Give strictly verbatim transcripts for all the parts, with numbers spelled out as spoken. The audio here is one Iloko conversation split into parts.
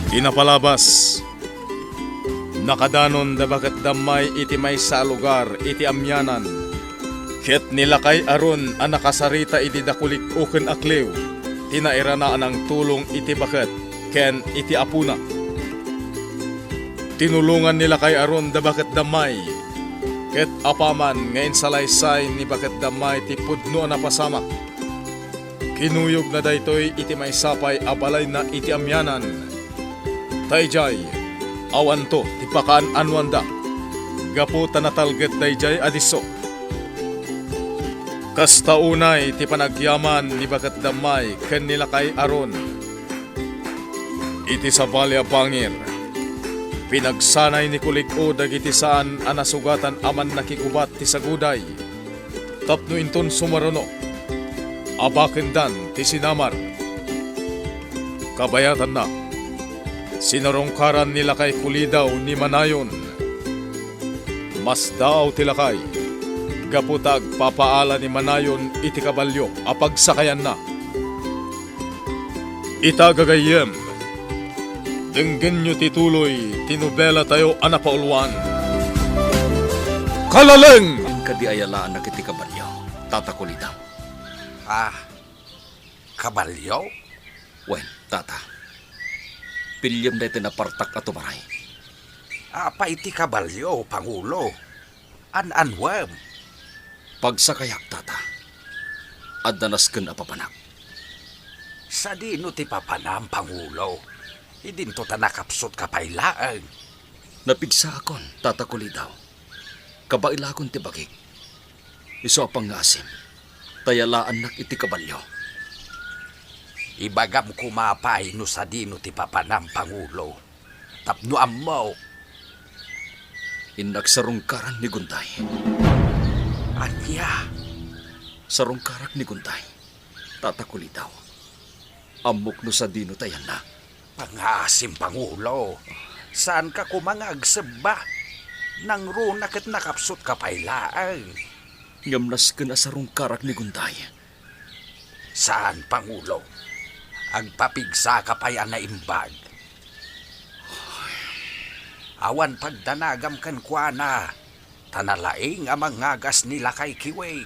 Ti napalabas, nakadanon da baket da may iti maysa a lugar iti amianan, ket ni lakay Aaron a nakasarita idi dakulik-o ken akliw ti nairana a nangtulong iti baket ken iti apona. Tinulongan ni lakay Aaron da baket da may, ket apaman nga insalaysay ni baket da may ti pudno a napasamak, kinuyogna daytoy iti maysa pay a balayna iti amianan. Ta idiay, awanto ti pakaan-anoanda, gapu ta natalged daydiay a disso. Kasta unay ti panagyaman ni baket da may ken ni lakay Aaron. Iti sabali a bangir, pinagsanay ni kulik-o dagiti saan a nasugatan a mannakigubat ti saguday tapno inton sumaruno, abakendan ti sinamar. Kabayatanna, sinarungkaran ni lakay Kulidaw ni Manayon. Masdaaw ti lakay, gapu ta agpapaala ni Manayon iti kabalio a pagsakayanna. Ita, gagayyem, denggenyo ti tuloy ti nobelatayo a napauluan. Kalaleng! Kadi ayalaannak iti kabalio, Tata Kulidaw. Ah, kabalio? Wen, Tata. Piliem daytoy napartak a tumaray. Apay ti kabalio, Pangulo? An-anuem? Pagsakayak, Tata. Adda nasken a papanak. Sadino ti papanam, Pangulo? Idinto ta nakapsutka pay laeng. Napigsaakon, Tata Kulidaw. Kabaelakon ti bagik. Isu a pangngaasim, ta yalaannak iti kabalio. Ibagam koma pay no sadino ti papanam, Pangulo. Tapno ammok. Innak sarungkaran ni Gunday. Ania? Sarungkarak ni Gunday, Tata Kulidaw. Ammok no sadino ti ayanna. Pangngaasim, Pangulo. Saanka koma nga agsebba. Nangruna ket nakapsutka pay laeng. Ngem nasken a sarungkarak ni Gunday. Saan, Pangulo. Agpapigsaka pay a naimbag. Awan pagdanagam kenkuana, ta nalaing a mangagas ni Lakay Kiwing.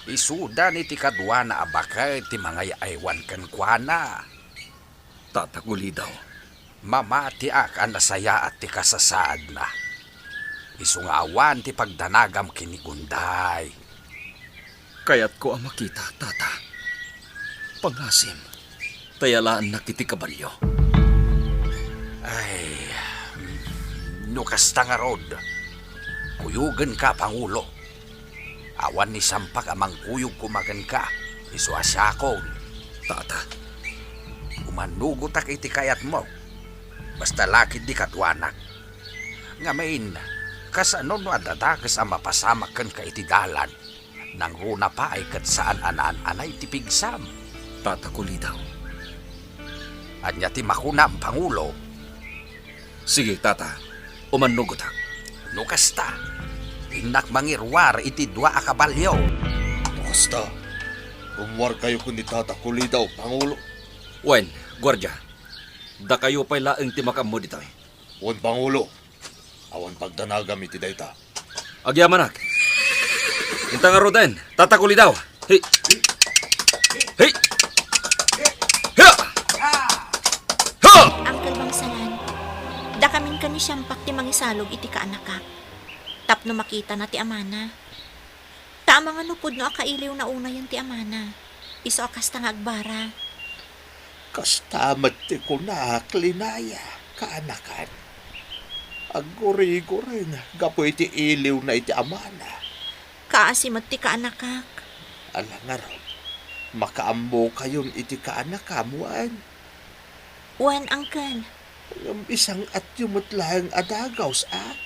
Isuda ni ti kaduana a baket ti mangay-aywan kenkuana. Tata Kulidaw. Mamatiak a nasayaat ti kasasaadna. Isu nga awan ti pagdanagam ken ni Gunday. Kayatko a makita, Tata. Pangasim, ta yalaannak iti kabalio. Ay, no kasta ngarud, kuyogenka, Pangulo. Awan ni Siampak a mangkuyog koma kenka, isu a siakon. Tata. Umanugotak iti kayatmo. Basta la ketdi kaduanak. Ngamin, kasano no adda dakes a mapasamak kenka iti dalan? Nangruna pay ket saan a naan-anay ti pigsam. Tata Kulidaw. Ania ti makunam, Pangulo? Sige, Tata. Umannugotak. No kasta, innak mangiruar iti dua a kabalio. No kasta, rummuarkayo ken ni Tata Kulidaw, Pangulo. Wen, guardia, dakayo pay laeng ti makaammo ditoy. Wen, Pangulo, awan pagdanagam iti dayta. Agyamanak. Inta ngaruden, Tata Kulidaw. Hey. Hey. Ha! Ha! Uncle Bangsalan, dakamin ken ni Siampak ti mangisalog iti kaanakak tapno makitana ti amana. Ta amangan no pudno a kailiwna unayen ti amana, isu a kasta nga agbara. Kasta met ti kunak, Linaya, kaanakan. Aggurigureng gapu iti iliwna iti amana. Kaasi met ti kaanakak. Ala ngarud, makaammokayon iti kaanakam, wen? Wen, Uncle. Ngem isang-atyo met laeng a dagaws, a?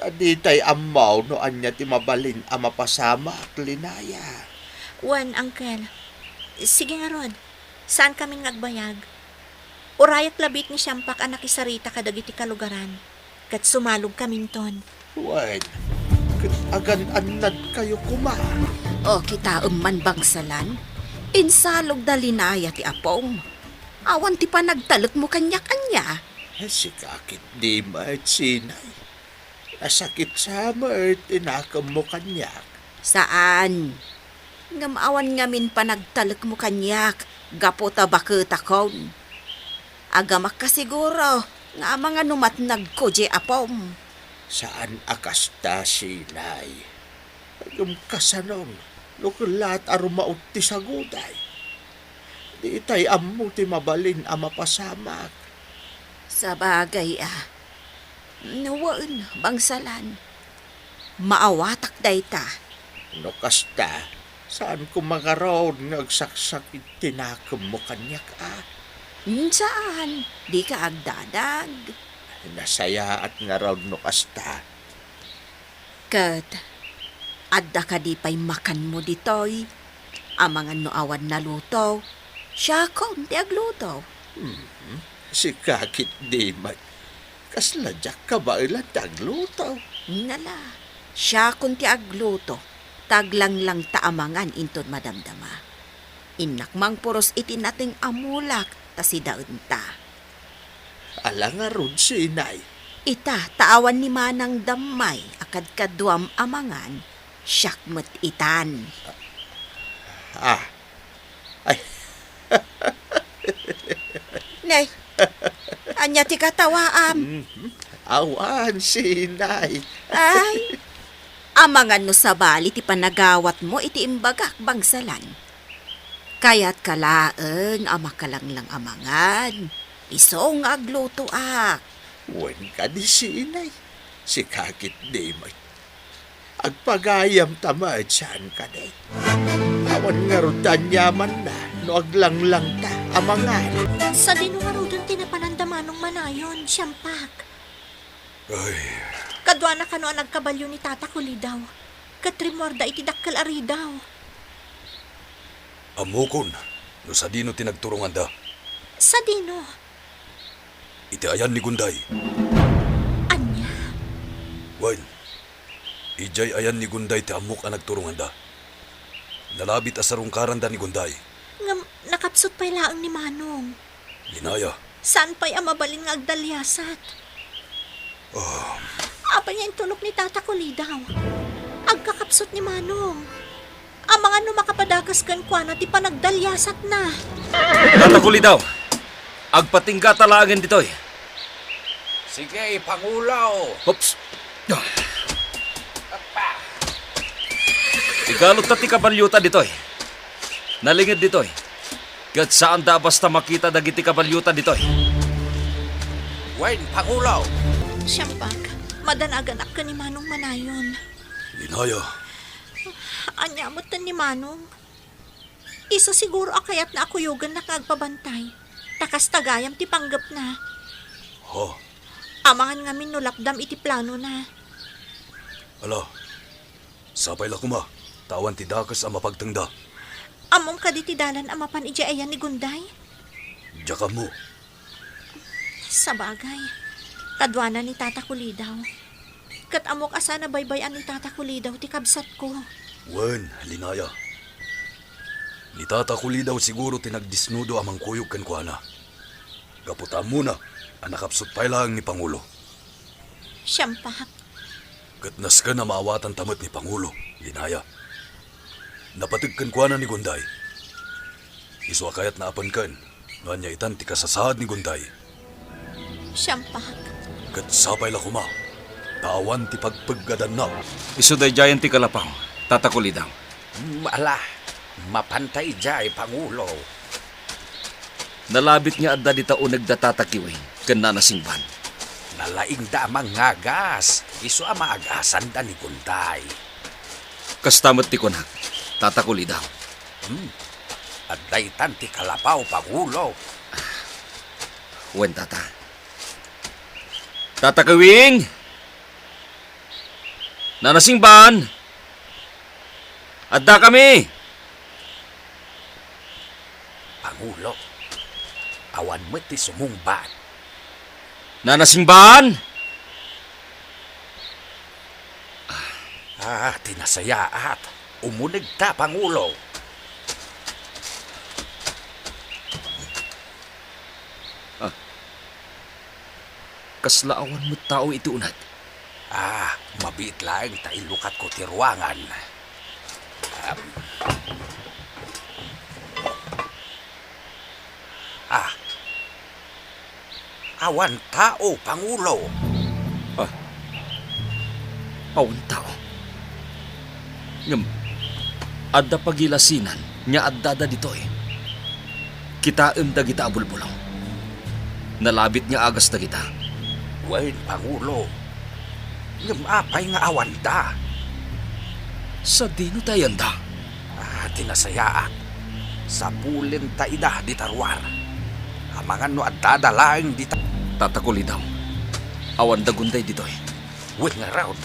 Ta ditay ammo no ania ti mabalin a mapasamak, Linaya. Wen, Uncle. Sige ngarud, saankamin nga agbayag. Urayak labit ni Siampak a nakisarita kadagiti kalugaran, ket sumalogkaminton. Wen, ket agan-annadkayo koma. O, kitaem man, Bangsalan, insalog da Linaya ti apong. Awan ti panagtalekmo kaniak ania? Sika ketdi met, Sinay. Nasakit sa met ti nakemmo kaniak. Saan. Ngem awan ngamin panagtalekmo kaniak gapu ta baketakon. Agamak kasiguro nga amangan no matnagko diay apom. Saan a kasta, Sinay. Ngem kasano no kellaat a rumaut ti saguday? Di itay ammo ti mabalin a mapasamak. Sabagay a. Wen, bangsalan. Maawatak dayta. No kasta, saan koma ngarud nga agsaksakit ti nakemmo kaniak a? Saan, dika agdadag. Nasayaat ngarud no kasta. Ket, adda kadi pay makanmo ditoy? Amangan no awan naluto, siakon ti agluto. Mhm. Sika ketdi met. Kasla diak kabaelan ti agluto. Nala, siakon ti agluto, ta aglanglang ta amangan inton madamdama. Innak mangpuros iti nateng a mulak ta sidaenta. Ala ngarud, Sinay. Ita, ta awan ni Manang Dammay a kadkaduam amangan, siak met itan. Ah. Ay. Nay, ania ti katawaam? Mhm. Awan, Sinay. Ay, amangan no sabali ti panagawatmo iti imbagak, bangsalan. Kayatka laeng a makalanglang amangan, isu nga aglutoak. Wen kadi, Sinay, sika ketdi met. Agpagayamta met, saan kadi. Awan ngarud ti aniamanna no aglanglang ta amangan. Sadino ngaruden ti napananda Manong Manayon, Siampak? Ay. Kaduana kano a nagkabalio ni Tata Kulidaw, ket rimmuarda iti dakkel a ridaw. Ammokon no sadino ti nagturonganda. Sadino? Iti ayan ni Gunday. Ania? Wen, idiay ayan ni Gunday ti ammok a nagturonganda. Nalabit a sarungkaranda ni Gunday. Ngem nakapsut pay laeng ni Manong. Linaya. Saan pay a mabalin nga agdaliasat? Ah. Apay nga intulok ni Tata Kulidaw? Agkakapsut ni Manong. Amangan no makapadakas kenkuana ti panagdaliasatna. Tata Kulidaw, agpatinggata laengen ditoy. Sige, Pangulo. Oops. Apa. Igalutta ti kabaliota ditoy. Nalinged ditoy. Ket saanda a basta makita dagiti kabaliota ditoy. Wen, Pangulo. Siampak, madanaganak ken ni Manong Manayon. Linaya. Ania met ni Manong? Isu siguro a kayatna a kuyogennak nga agpabantay, ta kasta gayam ti panggepna. Ha? Amangan ngamin no lapdam iti planona. Ala, sapay la koma, ta awan ti dakes a mapagtengda. Ammom kadi ti dalan a mapan idiay ayan ni Gunday? Diak ammo. Sabagay, kaduana ni Tata Kulidaw. Ket ammok a saan a baybay-an ni Tata Kulidaw ti kabsatko. Wen, Linaya. Ni Tata Kulidaw siguro ti nagdisnudo a mangkuyog kenkuana. Gapu ta ammona a nakapsut pay laeng ni Pangulo. Siampak. Ket nasken a maawatanta met ni Pangulo, Linaya. Napateg kenkuana ni Gunday. Isu a kayatna a penken no ania itan ti kasasaad ni Gunday. Siampak. Ket sapay la koma, ta awan ti pagpeggadanna. Isu daydiayen ti kalapaw, Tata Kulidaw. Mm, ala, mapanta idiay, Pangulo. Nalabit nga adda dita unegda Tata Kiwing ken Nana Singban. Nalaingda a mangngagas, isu a maagasanda ni Gunday. Kasta met ti kunak, Tata Kulidaw. Hmm. Adda itan ti kalapaw, Pangulo. Wen, Tata. Tata Kiwing! Nana Singban! Addakami! Pangulo, awan met ti sumungbat. Nana Singban! Ah, ti nasayaat. Umunegta, Pangulo. Kasla awan met tao iti uneg. Ah, mabiit laeng ta ilukatko ti ruangan. Am. Ah. Awan tao, Pangulo. Ah. Awan tao. Ngem, adda pagilasinan nga addada ditoy. Kitaem dagita a bulbulong. Nalabit nga agas dagita. Wen, Pangulo. Ngem apay nga awanda? Sadino ti ayanda? Ah, ti nasayaat. Sapulen ta ida dita ruar. Amangan no addada laeng dita. Tata Kulidaw, awanda Gunday ditoy. Wen ngarud.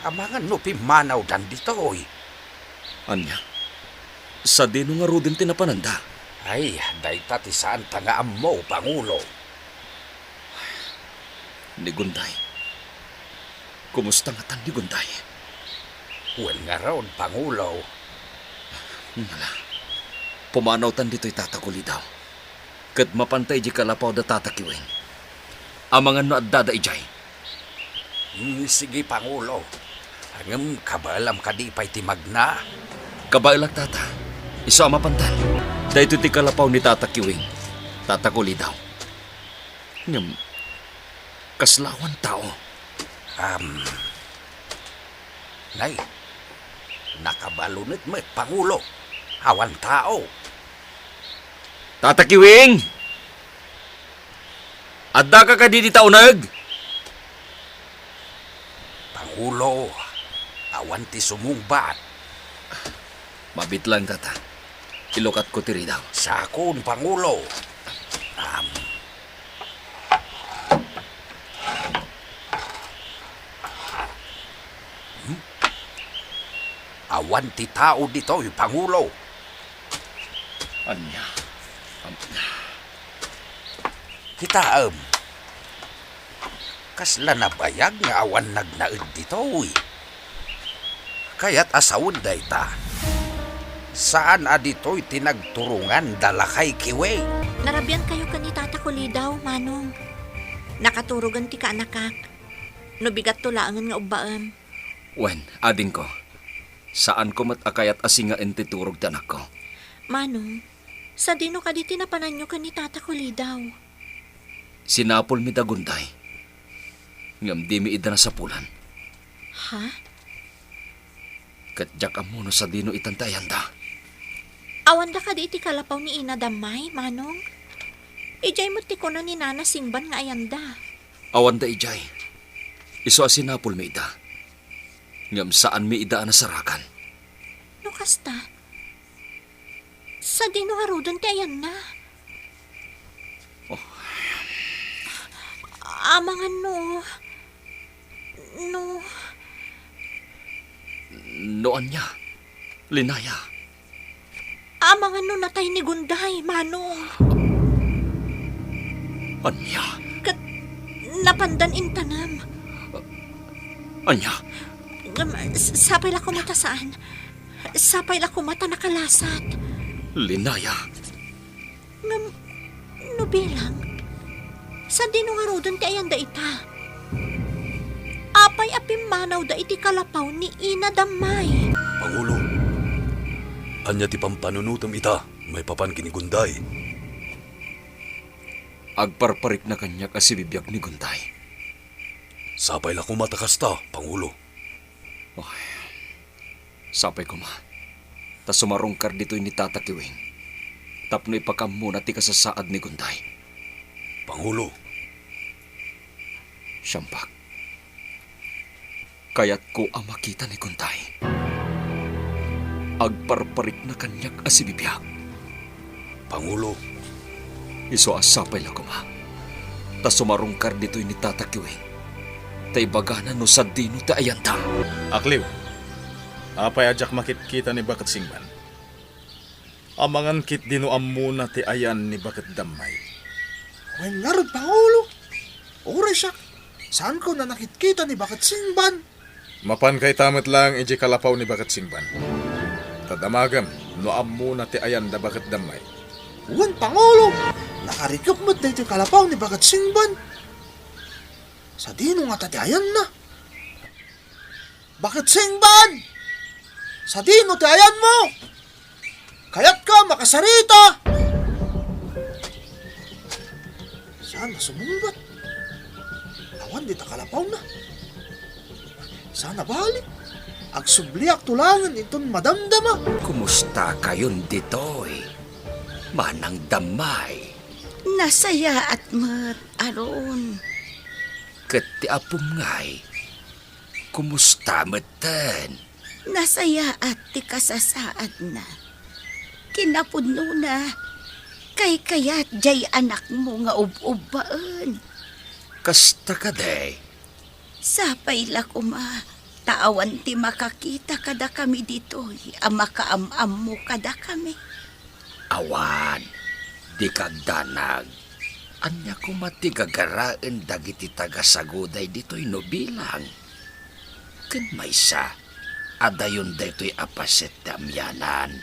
Amangan no pimmanawdan ditoy. Ania? Sadino ngaruden ti napananda? Ay, dayta ti saanta nga ammo, Pangulo. Ni Gunday. Kumusta ngatan ni Gunday? Wen ngarud, Pangulo. Ngala. Pumanawtan ditoy, Tata Kulidaw. Ket mapanta idiay kalapaw da Tata Kiwing. Amangan no addada idiay. Hmm, sige, Pangulo. Ngem kabaelam kadi pay ti magna? Kabaelak, Tata. Isu a mapantan. Daytoy ti kalapaw ni Tata Kiwing, Tata Kulidaw. Ngem, kasla awan tao. Am. Nay, nakabalunet met, Pangulo. Awan tao. Tata Kiwing! Addaka kadi dita uneg? Pangulo, awan ti sumungbat. Mabiit laeng, Tata. Ilukatko ti ridaw. Sakon, Pangulo. Am. Hmm? Awan ti tao ditoy, Pangulo. Ania? Am-, Kitaem. Kasla nabayag nga awan nagnaed ditoy. Kayat a sawen dayta. Saan a ditoy ti nagturongan da Lakay Kiwing. Narabiankayo ken ni Tata Kulidaw, Manong. Nakaturogen ti kaanakak. No bigatto laengen nga ubbaem. Wen, adingko. Saanko met a kayat a singaen ti turog ti anakko. Manong, sadino kadi ti napananyo ken ni Tata Kulidaw? Sinapulmi da Gunday. Ngem dimi ida nasapulan. Ha? Ket diak ammo no sadino itan ti ayanda. Awanda kadi iti kalapaw ni Ina Damay, Manong? Idiay met ti kuna ni Nana Singban nga ayanda. Awanda idiay. Isu a sinapulmi ida. Ngem saanmi ida a nasarakan. No kasta, sadino ngaruden ti ayanna? Oh. Amangan no, no. No ania, Linaya? Amangan no natay ni Gunday, Manong. Ania? Ket napandan intanem. Ania? Ngem, s-, sapay la koma ta saan. Sapay la koma ta nakalasat. Linaya. Ngem, no bilang, sadino ngaruden ti ayanda ita? Apay a pimmanawda iti kalapaw ni Ina Damay? Pangulo, ania ti pampanunotem ita maipapan ken ni Gunday? Agparparikna kaniak a sibibiag ni Gunday. Sapay la koma ta kasta, Pangulo. Oh. Sapay koma, ta sumarungkar ditoy ni Tata Kiwing tapno ipakaammona ti kasasaad ni Gunday. Pangulo. Siambag, kayatko a makita ni Gunday. Agparparikna kaniak a sibibiag. Pangulo. Isu a sapay la koma ta sumarungkar ditoy ni Tata Kiwing, ta ibagana no sadino ti ayanda. Akliw, apay a diak makitkita ni Baket Singban? Amangan ketdi no ammona ti ayan ni Baket Dammay. Wen ngarud, Pangulo. Uray siak, saanko a nakitkita ni Baket Singban. Mapanka ita met laeng idiay kalapaw ni Baket Singban. Ta damagem no ammona ti ayan da Baket Dammay. Wen, Pangulo, nakarikep met daytoy kalapaw ni Baket Singban. Sadino ngata ti ayanna? Baketsingban! Sadino ti ayanmo? Kayatka makasarita! Saan a sumungbat? Awan dita kalapawna. Saan a bali? Agsubliak to laengen inton madamdama. Kumustakayon ditoy, Manang Dammay? Nasayaat met, Aron. Ket ti apom ngay, kumusta metten? Nasayaat ti kasasaadna. Kinapudnona, kaykayat jay anakmo nga ub-ubbaen. Kasta kadi? Sapay la koma, ta awan ti makakita kadakami ditoy a makaam-ammo kadakami. Awan, dika agdanag. Ania koma ti gagaraen dagiti tagasaguday ditoy no bilang? Ken maysa, adayon daytoy a paset ti amianan.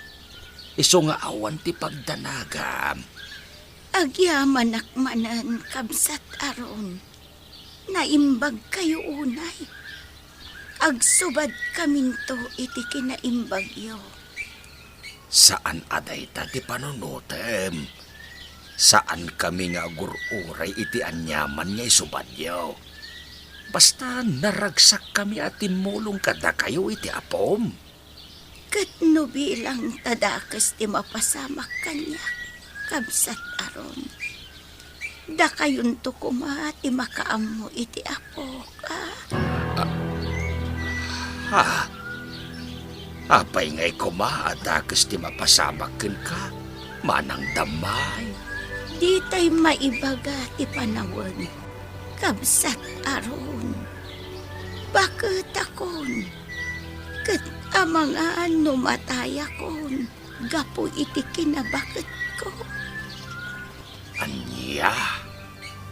Isu nga awan ti pagdanagam. Agyamanak manen, Kabsat Aron. Naimbagkayo unay. Agsubadkaminto iti kinaimbagyo. Saan a dayta ti panunotem. Saankami nga agur-uray iti aniaman nga isubadyo. Basta naragsakkami a timmulong kadakayo iti Apom. Ket no bilang ta dakes ti mapasamak kaniak, Kabsat Aron, dakayonto koma ti makaammo iti Apok, a? Ah. Ha? Apay ngay koma a dakes ti mapasamak kenka, Manang Dammay? Ditay maibaga ti panawen, Kabsat Aron. Baketakon, ket amangan no matayakon gapu iti kinabaketko. Ania?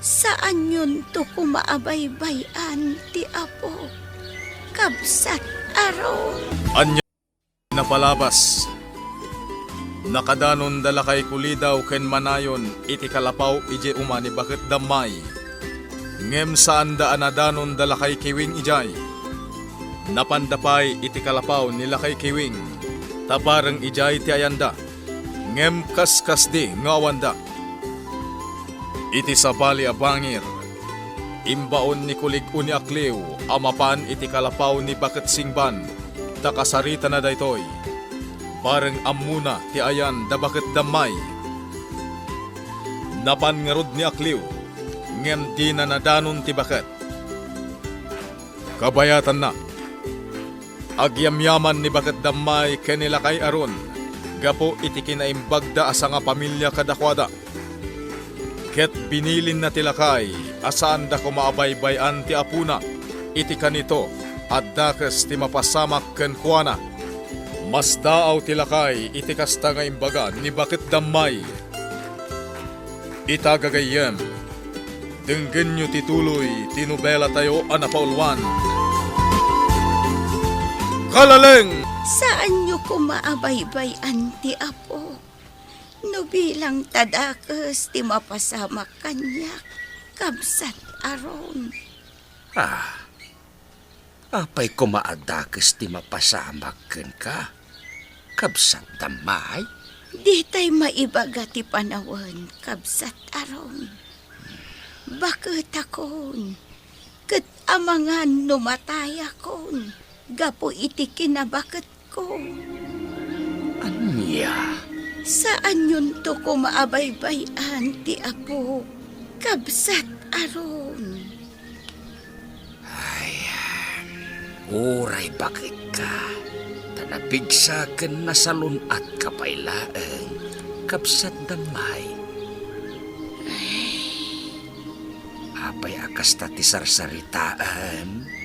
Saanyonto koma a baybay-an ti Apo, Kabsat Aron. Ania? Napalabas. Nakadanonda lakay Kulidaw ken Manayon iti kalapaw idiay uma ni Baket Dammay. Ngem saanda a nadanonda lakay Kiwing idiay. Napanda pay iti kalapaw ni lakay Kiwing, ta bareng idiay ti ayanda, ngem kaskasdi nga awanda. Iti sabali a bangir, imbaon ni Kulig-o ni Akliw a mapan iti kalapaw ni Baket Singban, ta kasaritana daytoy. Bareng ammona ti ayan da Baket Dammay. Napan ngarud ni Akliw, ngem dina nadanon ti baket. Kabayatanna, agyamyaman ni Baket Dammay ken ni Lakay Aron gapu iti kinaimbagda a sangapamilia kadakuada. Ket binilinna ti lakay a saanda koma a baybay-an ti apona iti kanito a dakes ti mapasamak kenkuana. Masdaaw ti lakay iti kasta nga imbaga ni Baket Dammay. Ita gagayyem, denggenyo ti tuloy ti nobelatayo a napauluan. Kalaleng! Saanyo koma a baybay-an ti Apo, no bilang ta dakes ti mapasamak kaniak, Kabsat Aron. Ah, apay koma a dakes ti mapasamak kenka, Kabsat Dammay? Ditay maibaga ti panawen, Kabsat Aron. Baketakon, ket amangan no matayakon gapu iti kinabaketko. Ania? Saanyonto koma a baybay-an ti Apo, Kabsat Aron. Ay, uray baketka, ta napigsa ken nasalun-atka pay laeng, Kabsat Dammay. Apay a kasta ti sarsaritaem?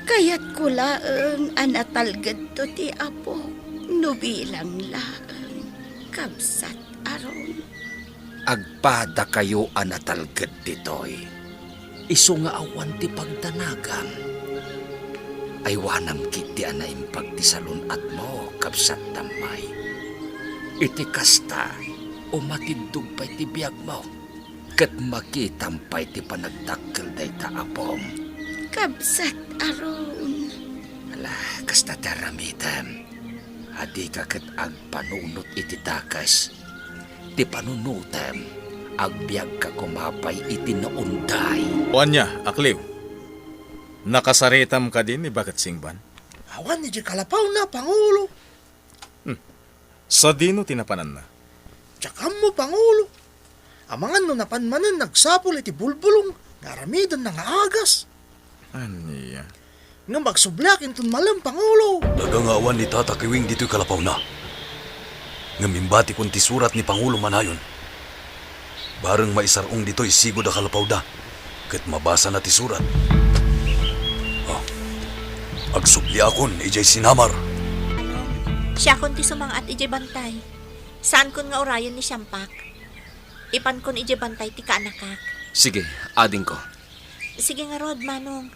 Kayatko laeng a natalgedto ti Apo no bilang laeng, Kabsat Aron. Agpadakayo a natalged ditoy, isu nga awan ti pagdanagam. Aywanam ketdi a naimbag ti salun-atmo, Kabsat Dammay. Iti kasta, umatiddog pay ti biagmo. ket makitam pay ti panagdakkel dayta apom. Kabsat, Aaron. Ala, kasta ti aramidem. A dika ket agpanunot iti dakes. Ti panunotem, agbiagka koma pay iti naunday. O ania, Akliw? Nakasaritam kadi ni Baket Singban? Awan idiay kalapawna, Pangulo. Hmm. Sadino ti napananna? Diak ammo, Pangulo. Amangan no napan manen nagsapul iti bulbulong nga aramidenna nga agas. Ania? Ngem agsubliak inton malem, Pangulo. Daga nga awan ni Tata Kiwing ditoy kalapawna. Ngem imbatikon ti surat ni Pangulo Manayon. Bareng maisar-ong ditoy sigud a kalapawda, ket mabasana ti surat. Ah, agsubliakon idiay sinamar. Siakon ti sumang-at idiay bantay. Saankon nga urayen ni Siampak. Ipankon idiay bantay ti kaanakak. Sige, adingko. Sige ngarud, Manong.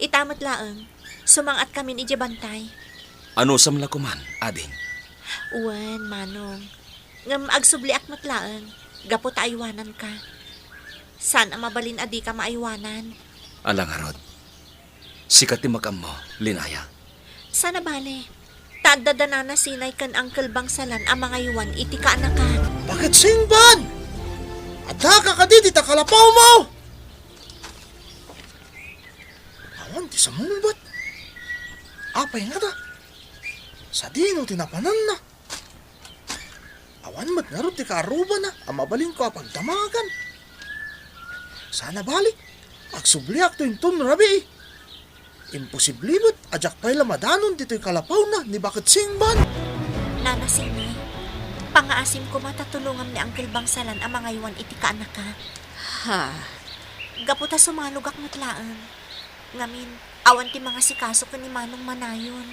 Ita met laeng, sumang-atkamin idiay bantay. Anusam la koman, ading? Wen, Manong. Ngem agsubliak met laeng, gapu ta aywananka. Saan a mabalin a dika maaywanan. Ala ngarud. Sika ti makaammo, Linaya. Saan a bale. Ta adda da Nana Sinay ken Uncle Bangsalan a mangaywan iti kaanakan. Baket Singban! Addaka kadi dita kalapawmo? Awan ti sumungbat. Apay ngata? Sadino ti napananna? Awan met ngarud ti kaarrubana a mabalinko a pagdamagan. Saan a bale, agsubliakto inton rabii. Imposible met a diak pay la madanon ditoy kalapawna ni Baket Singban. Nana Sinay, pangaasim koma ta tulongam ni Uncle Bangsalan a mangaywan iti kaanaka. Ha? Gapu ta sumalogak met laeng. Ngamin, awan ti mangasikaso ken ni Manong Manayon.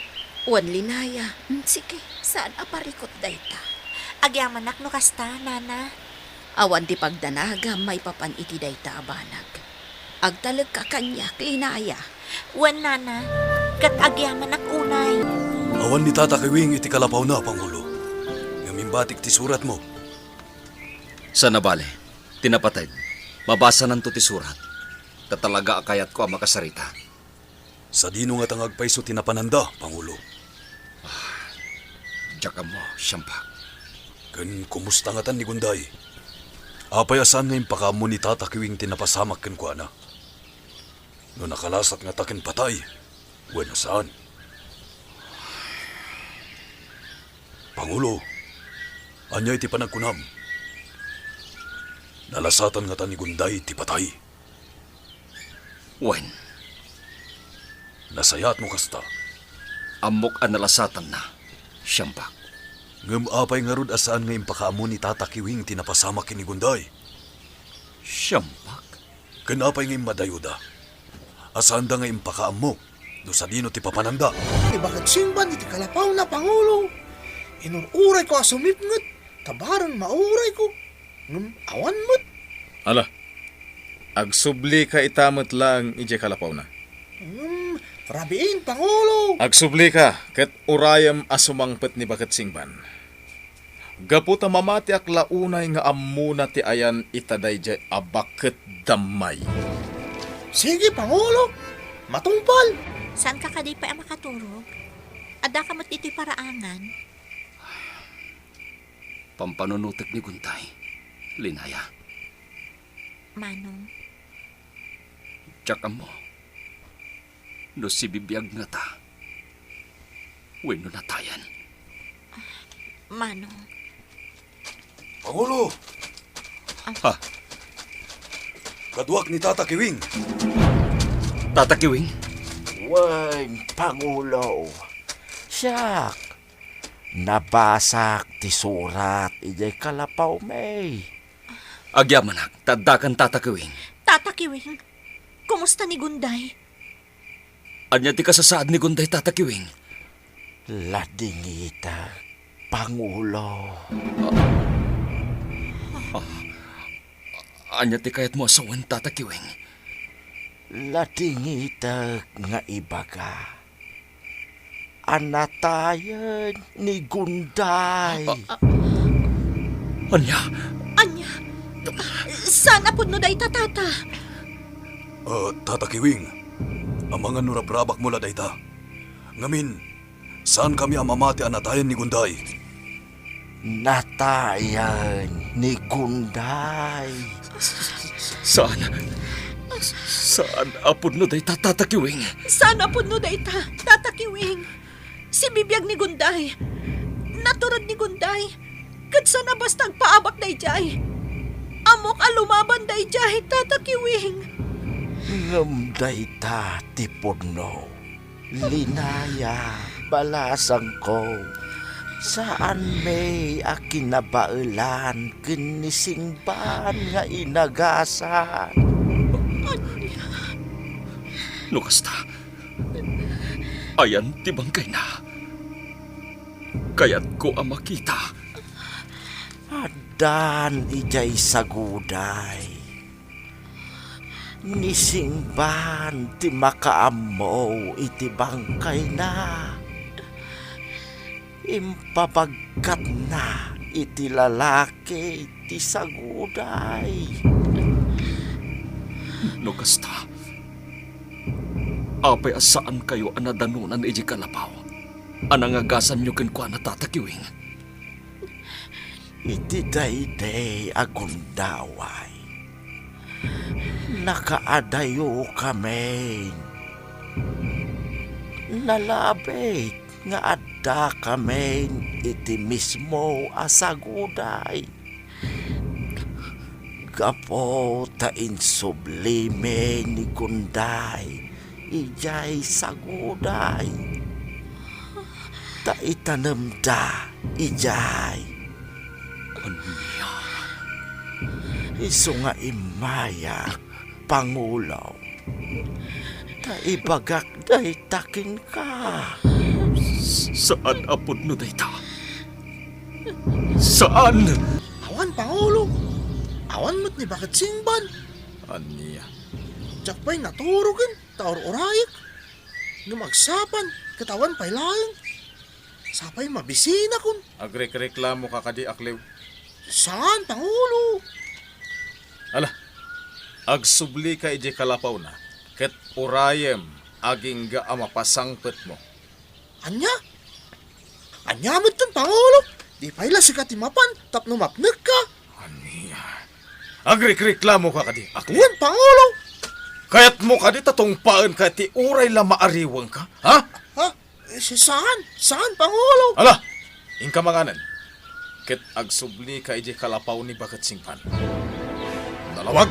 Wen, Linaya. Mm, sige, saan a parikut dayta. Agyamanak no kasta, Nana. Awan ti pagdanagam maipapan iti dayta a banag. Agtalekka kaniak, Linaya. Wen, Nana, ket agyamanak unay. Awan ni Tata Kiwing iti kalapawna, Pangulo. Ngem imbatik ti suratmo. Saan a bale, ti napateg, mabasananto ti surat. Ta talaga a kayatko a makasarita. Sadino ngata nga agpayso ti napananda, Pangulo? Ah, diak ammo, Siampak. Ken kumusta ngatan ni Gunday? Apay a saan nga impakaammo ni Tata Kiwing ti napasamak kenkuana? No nakalasat ngata ken patay, wen a saan? Pangulo, ania iti panagkunam? Nalasatan ngata ni Gunday ti patay? Wen. Nasayaat no kasta. Ammok a nalasatanna, Siampak. Ngem apay ngarud a saan nga impakaammo ni Tata Kiwing ti napasamak ken ni Gunday? Siampak? Ken apay nga immadayoda a saanda nga impakaammo no sadino ti papananda? Ti Baket Singban iti kalapawna, Pangulo. Inur-urayko a sumipnget ta bareng maurayko. Ngem awan met. Ala, agsublika ita met laeng idiay kalapawna. Hmm, rabiin, Pangulo. Agsublika, ket urayem a sumangpet ni Baket Singban. Gapu ta mamatiak la unay nga ammona ti ayan ita daydiay a baket dammay. Sige, Pangulo. Matungpal. Saanka kadi pay a makaturog? Addaka met ditoy paraangan. Pampanunotek ni Gunday, Linaya. Manong. Diak ammo no sibibiag ngata wenno natayan. Manong. Pangulo! Ha? Kaduak ni Tata Kiwing. Tata Kiwing? Wen, Pangulo. Siak. Nabasak ti surat idiay kalapawmi. Agyamanak, ta addakan Tata Kiwing. Tata Kiwing, kumusta ni Gunday? Ania ti kasasaad ni Gunday, Tata Kiwing? Ladingitek, Pangulo. Ah, ania ti kayatmo a sawen, Tata Kiwing? Ladingitek nga ibaga a natayen ni Gunday. Ah, ah. Ania? Ania? Saan a pudno dayta, Tata? Ah, Tata Kiwing, amangan no rabrabakmo la dayta. Ngamin, saankami a mamati a natayen ni Gunday. Natayen ni Gunday. Saan? Saan a pudno dayta, Tata Kiwing? Saan a pudno dayta, Tata Kiwing? Sibibiag ni Gunday. Naturod ni Gunday. Ket saan a basta agpaabak daydiay. Ammok a lumaban daydiay, Tata Kiwing. Ngem dayta ti pudno. Linaya, balasangko, saanmi a kinabaelan ken ni Singban nga inagasan. No kasta, ayan ti bangkayna. Kayatko a makita. Addan idiay saguday. Ni Singban ti makaammo iti bangkayna. Impabagkatna iti lalaki ti saguday. No kasta, apay a saankayo a nadanonan idiay kalapaw a nangagasanyo kenkuana, Tata Kiwing? Iti daydi a gundaway, nakaadayokamin. Nalabit nga addakamin iti mismo a saguday. Gapu ta insublimi ni Gunday idiay saguday. Ta itanemda idiay. Ania? Isu nga immaya, Pangulo. Ta ibagak dayta kenka. Saan a pudno dayta. Saan? Awan, Pangulo. Awan met ni Baket Singban. Ania? Diak pay naturogen ta ur-urayek. Ngem agsapan ket awan pay laeng. Sapay mabisinakon. Agrikreklamoka kadi, Akliw? Saan, Pangulo. Ala, agsublika idiay kalapawna, ket urayem agingga a mapasangpetmo. Ania? Ania metten, Pangulo? Di pay la sika ti mapan tapno mapnekka. Ania? Agrikreklamoka kadi, Akliw? Wen, Pangulo. Kayatmo kadi ta tungpaenka iti uray la maariwengka, ha? Ha? Eh, si-, saan? Saan, Pangulo? Ala, inka manganen. Ket agsublika idiay kalapaw ni Baket Singban. Nalawag?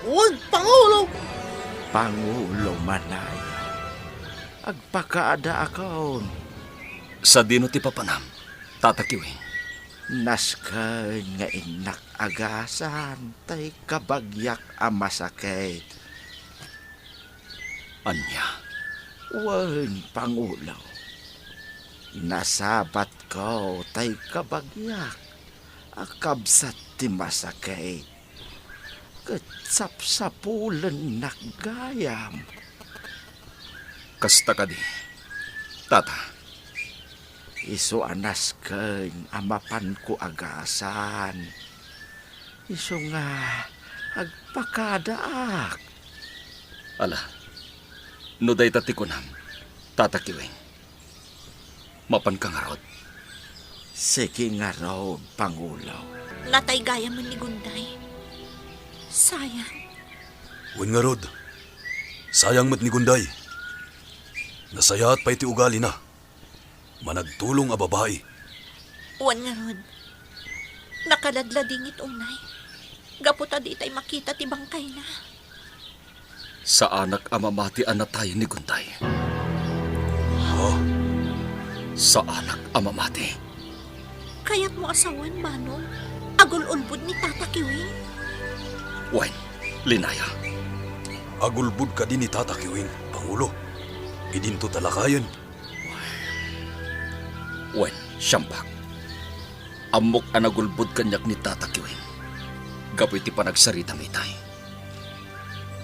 Wen, Pangulo. Pangulo, manay. Agpakaadaakon. Sadino ti papanam, Tata Kiwing? Nasken nga innak agasan tay kabagiak a masakit. Ania? Wen, Pangulo. Nasabatko tay kabagiak a kabsat ti masakit. Ket sapsapulennak gayam. Kasta kadi, Tata? Isu a nasken a mapanko agasan. Isu nga agpakadaak. Ala, no dayta ti kunam, Tata Kiwing, mapanka ngarud? Siki ngarud, Pangulo. Natay gayam ni Gunday. Sayang. Wen ngarud, sayang met ni Gunday. Nasayaat pay ti ugalina. Managtulong a babai. Wen ngarud, nakaladladingit unay, gapu ta ditay makita ti bangkayna. Saanak a mamati a natayen ni Gunday. Ha? Saanak a mamati. Kayatmo a sawen, Manong, agul-ulbod ni Tata Kiwing? Wen, Linaya. Agulbod kadi ni Tata Kiwing, Pangulo? Idinto talakayen. Wen, Siampak. Ammok a nagulbod kaniak ni Tata Kiwing gapu iti panagsaritam itay.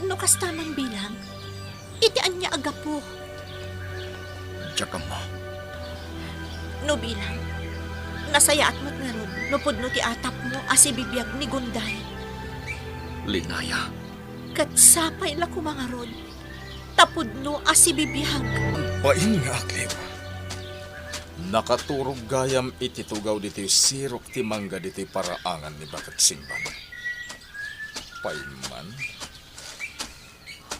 No kasta man, Bilang, iti ania a gapu? Diak ammo. No, Bilang, nasayaat met ngarud no pudno ti atapmo a sibibiag ni Gunday. Linaya. Ket sapay la koma ngarud, ta pudno a sibibiag. Bain nga Akliw. Nakaturog gayam iti tugaw ditoy sirok ti mangga ditoy paraangan ni Baket Singban. Pay man.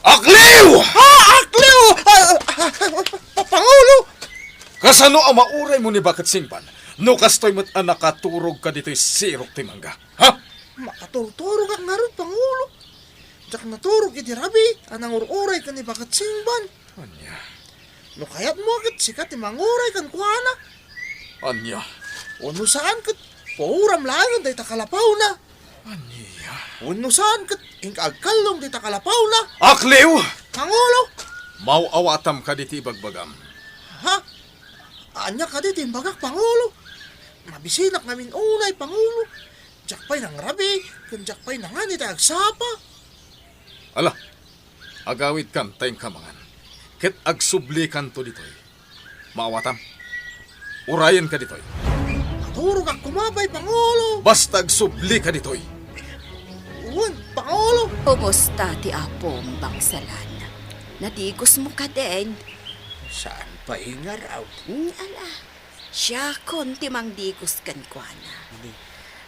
Akliw! Ah, Akliw! Ah, ah, ah, pa-, Pangulo! Kasano a mauraymo ni Baket Singban no kastoy met a nakaturogka ditoy sirok ti mangga? Ha? Makaturturogak ngarud, Pangulo. Diak naturog iti rabii a nangur-uray ken ni Baket Singban. Ania? No kayatmo, ket sika ti manguray kenkuana. Ania? Wenno saan, ket pauram laengen dayta kalapawna. Ania? Wenno saan, ket inka agkallong dayta kalapawna. Akliw! Pangulo! Maw-awatam kadi ti ibagbagam. Ha? Ania kadi ti imbagak, Pangulo? Mabisinak ngamin unay, Pangulo. Diak pay nangrabii, ken diak pay nangan iti agsapa. Ala, agawidkan ta inka mangan, ket agsublikanto ditoy. Maawatam. Urayenka ditoy. Naturogak koma pay, Pangulo. Basta agsublika ditoy. Wen, Pangulo. Kumusta ti apom, Bangsalan? Nadigosmo kadin? Saan pay ngarud? Mm, ala, siakon ti mangdigos kenkuana.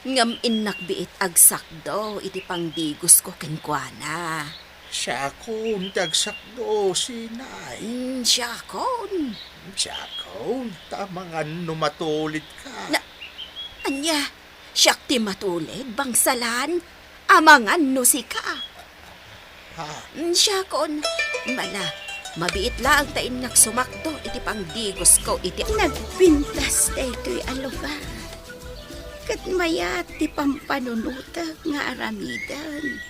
Ngem innak biit agsakdo iti pangdigosko kenkuana. Siakon ti agsakdo, sinay. Mm, siakon. Siakon, ta amangan no matulidka. Na, ania? Siak ti matulid, Bangsalan? Amangan no sika. Ha? Mm, siakon. Mala, mabiit laeng ta innak sumakdo iti pangdigosko iti. Nagpintas daytoy a lugar. Ket mayat ti pampanunotek nga aramiden.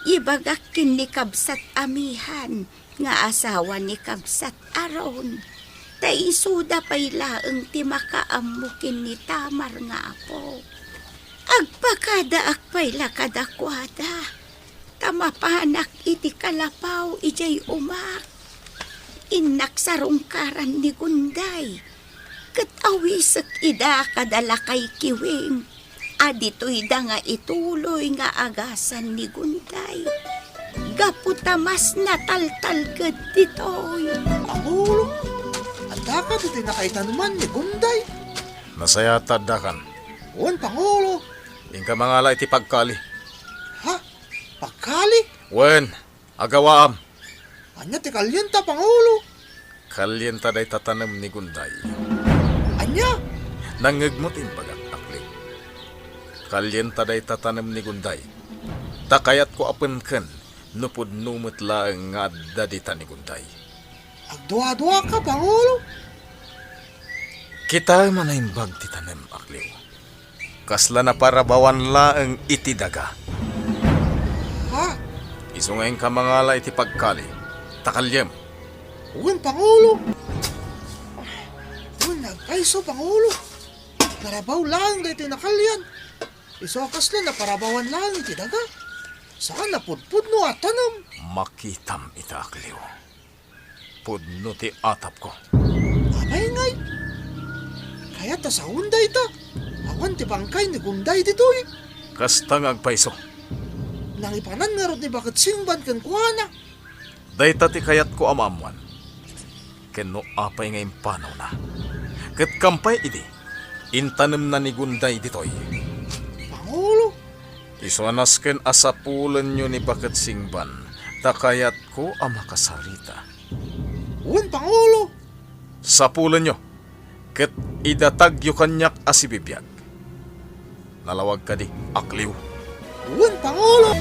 Ibagak ken ni kabsat Amihan nga asawa ni kabsat Aaron, ta isuda pay laeng ti makaammo ken ni Tamar nga apo. Agpakadaak pay la kadakuada, ta mapanak iti kalapaw idiay umak. Innak sarungkaran ni Gunday, ket awisek ida kada lakay kiwing a ditoyda nga ituloy nga agasan ni Gunday. Gapu ta mas nataltalged ditoy. Pangulo, addaka ditoy nakaitaneman ni Gunday? Nasayaat ta addakan. Wen, Pangulo. Inka mangala iti pagkali. Ha? Pagkali? Wen, agawaam. Ania ti kalienta, Pangulo? Kalienta dayta tanem ni Gunday. Ania? Nangngegmo ti imbagak, Akliw. Kalienta dayta tanem ni Gunday. Ta kayatko a penken no pudno met laeng nga adda dita ni Gunday. Agduaduaka, Pangulo. Kitaem a naimbag ti tanem, Akliw. Kasla naparabawan laeng iti daga. Ha? Isu nga inka mangala iti pagkali, ta kaliem. Wen, Pangulo. Wen, agpayso, Pangulo. Narabaw laeng daytoy nakalian. Isu a kasla naparabawan laeng iti daga. Saan a pudpudno a tanem. Makitam ita, Akliw. Pudno ti atapko. Apay ngay? Kayat ta sawen dayta. Awan ti bangkay ni Gunday ditoy. Kasta nga agpayso. Nangipanan ngarud ni Baket Singban kenkuana. Dayta ti kayatko a maammoan. Ken no apay nga impanawna, ket kampay idi, intanemna ni Gunday ditoy. Pangulo. Isu a nasken a sapulenyo ni Baket Singban, ta kayatko a makasarita. Wen, Pangulo. Sapulenyo, ket idatagyo kaniak a sibibiag. Nalawag kadi, Akliw? Wen, Pangulo.